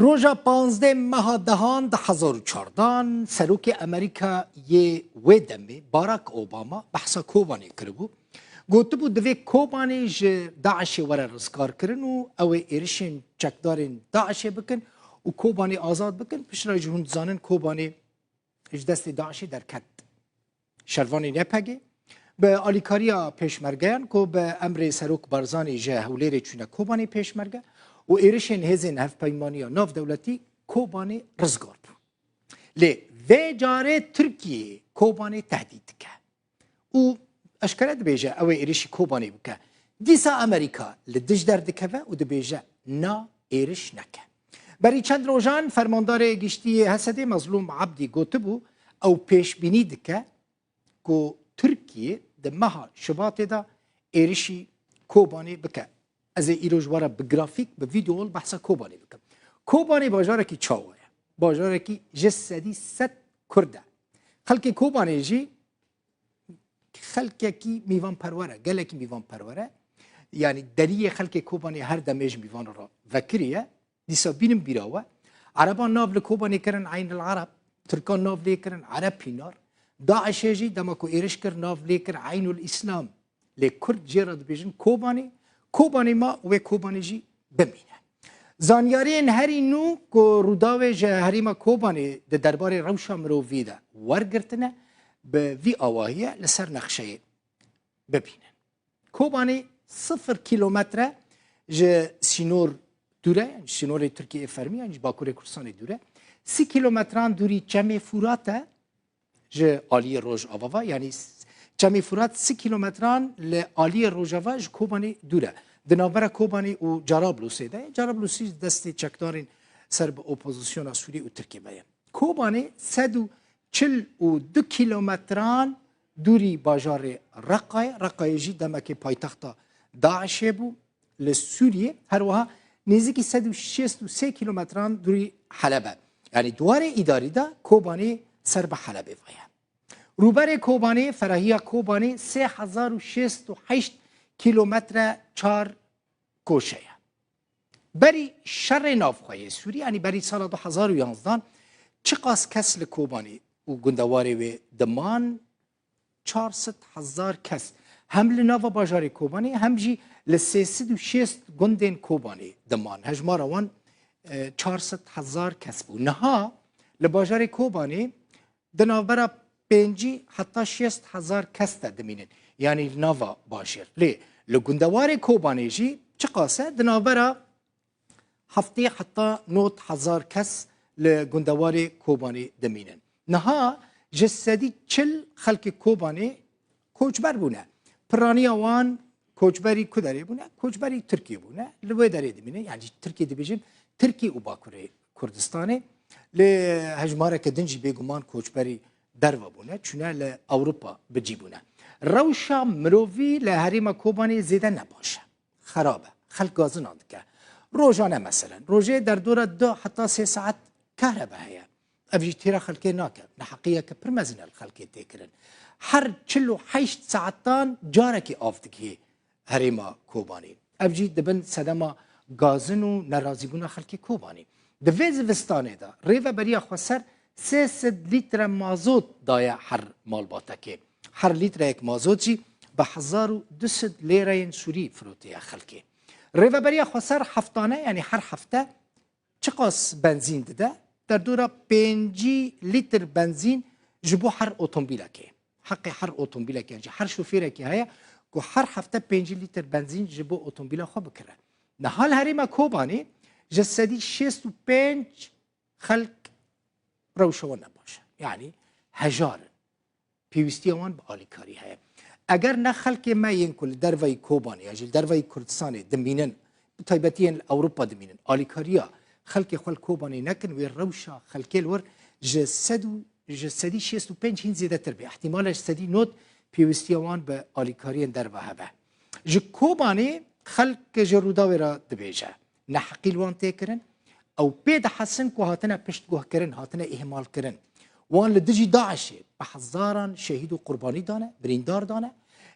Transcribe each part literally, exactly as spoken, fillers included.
Roja panzdeh meha dehan du hezar û çardan, serokê Amerîka yê wê demê Barack Obama behsa Kobanê kiribû. Gotibû, divê Kobanê ji DAIŞê were rizgarkirin û ew ê êrişên çekdarên DAIŞê bikin û Kobanê azad bikin. Piştre jî hûn dizanin Kobanê ji destê DAIŞê derket şervanên Y P G. Bi alîkariya pêşmergeyan ku bi emrê Serok Barzanî ji Hewlêrê çûne Kobanê pêşmerge û êrişên hêzên hevpeymaniya navdewletî Kobanê rizgar bû. Lê vê carê Tirkiyeyê Kobanê tehdît dike û eşkere dibêje ew ê êrişî Kobanê bike. Dîsa Amerîka li dij derdikeve û dibêje na êriş neke. Berî çend rojan fermandarê giştî yê Hesedê Mezlûm Ebdî gotibû, ew pêşbînî dike ku Tirkiye di meha Şibatê de êrişî Kobanê bike. Ez ê îro ji we re bi grafîk, bi vîdeo li behsa Kobanê bikim. Kobanê bajarekî çawa ye? Bajarekî ji sedî sed Kurd e. Xelkê Kobanê jî xelkekî mîvanperwer e, gelekî mîvanperwer e. Yanî deriyê xelkê Kobanê her demê ji mîvan re vekirî ye. Dîsa bînin bîra we. Ereban nav li Kobanê kirin Eynil Ereb, Tirkan nav lê kirin Ereb Pînar. DAIŞê jî dema ku êriş kir nav lê kir Eynul Îslam. Lê Kurd jê re dibêjin Kobanê. Kobanê ma, wê Kobanê jî bimîne. Zanyariyên herî nû ku Rûdawê ji herêma Kobanê di derbarê rewşa mirovî de wergirtine, bi vî awahiyê li ser nexşeyê bibînin. Kobanê sifir kîlometre ji sînor dûr e, yanî sînorê Tirkiyeyê fermî, yanî ji Bakurê Kurdistanê dûr e. Sî kîlometran dûrî Çemê Furat e, ji aliyê rojava ve, yanî s-, Çemê Furat sî kîlometran li aliyê rojava ji Kobanê dûr e. Di navbera Kobanê û Carablûsê de ye. Carablûsî destê çekdarên ser bi opozisyona Sûriyê û Tirkiyê ve ye. Kobanê sed û çil û du kîlometran dûrî bajarê Reqayê. Reqayê jî demekê paytexta DAIŞê bû li Sûriyê. Her wiha nêzîkî sed û şêst û sê kîlometran dûrî Heleb e. Yanî di warê îdarî de Kobanê ser bi Helebê ve ye. Rûberê Kobanê, ferahiya Kobanê sê hezar û şêst û heşt kîlometre çar koşe ye. Berî şerê navxwe yê Sûrî, yanî berî sala du hezar û yanzdan, çiqas kes li Kobanê û gundewarê wê diman? Çar sed hezar kes. Hem li nava bajarê Kobanê hem jî li sê sed û şêst gundên Kobanê diman. Hejmara wan, e, çar sed hezar kes bû. Niha li bajarê Kobanê di navbera pêncî heta şêst hezar kes de dimînin. Yanî li nava bajêr. Lê li gundewarê Kobanê jî çiqas e? Di navbera heftê heta nod hezar kes li gundewarê Kobanê dimînin. Niha ji sedî çil xelkê Kobanê koçber bûne. Piraniya wan koçberî ku derê bûne? Koçberî Tirkiyê bûne. Li wê derê dimîne. Yanî Tirkiyê dibêjin, Tirkiyê û Bakurê Kurdistanê. Lê hejmareke din jî bêguman koçberî derve bûne, çûne li Ewropa bi cî bûne. Rewşa mirovî li herêma Kobanê zêde ne baş e. Xerab e. Xelk gazinan dike. Rojane meselen. Rojê derdora du heta sê saet kahrebe heye. Ev jî têra xelkê nake. Neheqiyeke pir mezin e li xelkê tê kirin. Her çil û heşt saetan carekê av digihê herêma Kobanê. Ev jî dibin sedema gazin û nerazîbûna xelkê Kobanê. Di vê zivistanê de Rêveberiya Xweser sê sed lître mazot daye her malbatekê. Her lîtreyek mazot jî bi hezar û du sed lêreyên Sûrî firotiye xelkê. Rêveberiya Xweser heftane, yanî her hefte çiqas benzîn dide? Derdora pêncî lîtr benzîn ji bo her otomobîlekê. Heqê her otomobîlekê, yanî her şofêrekê heye ku her hefte pêncî lîtr benzîn ji bo otomobîla xwe bikire. Niha li herêma Kobanê ji sedî şêst û pênc xelk rewşa wan ne baş e. Yanî hejar in. Pêwîstiya wan bi alîkarî heye. Eger ne xelkê me yên ku li derveyî Kobanê ya jî li derveyî Kurdistanê dimînin, bi taybetî yên li Ewropa dimînin, alîkariya xelkê xwe li Kobanê nekin, wê rewşa xelkê li wir ji sed û, ji sedî şêst û pênc hîn zêdetir be. Îhtîmale ji sedî nod pêwîstiya wan bi alîkariyên derve hebe. Ji Kobanê xelk ji Rûdawê re dibêje, neheqî li wan tê kirin, ew pê dihesin ku hatine piştguhkirin, hatine îhmalkirin. Wan li dijî DAIŞê bi hezaran şehîd û qurbanî dane, birîndar dane.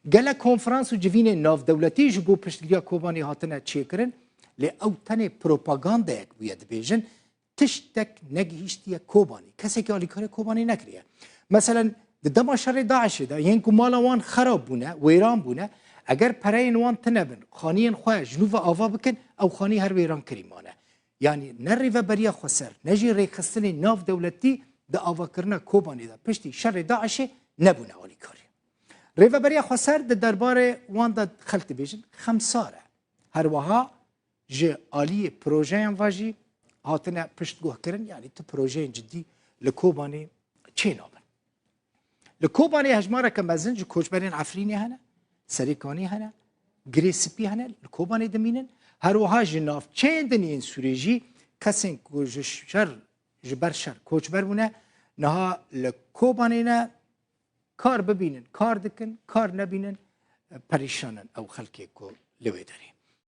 Gelek konferans û civînên navdewletî ji bo piştgiriya Kobanê hatine çêkirin, lê ew tenê propagandayek bûye, dibêjin, tiştek negihîştiye Kobanê. Kesekî alîkarê Kobanê nekiriye. Meselen, di dema şerê DAIŞê de yên ku mala wan xerab bûne, wêran bûne, eger pereyên wan tine bin, xaniyên xwe ji nû ve ava bikin, ew xanî her wêran kirî mane. Yanî ne Rêveberiya Xweser, ne jî rêxistinên nav dewletî di avakirina Kobanê de piştî şerê DAIŞê nebûne alîkarê. Rêveberiya Xweser di derbarê wan de xelk dibêjin xemsar e. Her wiha ji aliyê projeyan ve jî hatine piştguhkirin, yanî tu projeyên cidî li Kobanê çênabin. Li Kobanê hejmareke mezin ji koçberên Efrînê hene, Serêkanî hene, Girê Spî hene, li Kobanê dimînin. Her wiha ji navçeyên din yên Sûrê jî kesên ku ji şer, ji ber şer koçber bûne, niha li Kobanê ne, kar bibînin, kar dikin, kar nebînin, perîşan in ew xelkê ku li wê derê.